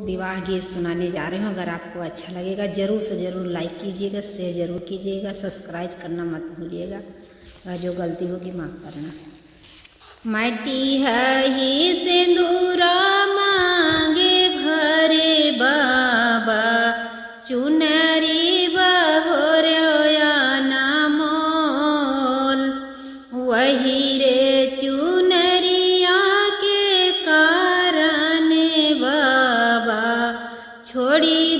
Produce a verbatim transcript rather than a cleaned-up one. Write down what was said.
विवाह गीत सुनाने जा रही हूँ। अगर आपको अच्छा लगेगा, जरूर से जरूर लाइक कीजिएगा, शेयर जरूर कीजिएगा, सब्सक्राइब करना मत भूलिएगा। और जो गलती होगी, माफ़ करना। माटी हही सिंदूरा मांगे भरे बाबा, चुनरी बहोरया ना मोल। वही रे चुनरिया के कारण बाबा, छोड़ी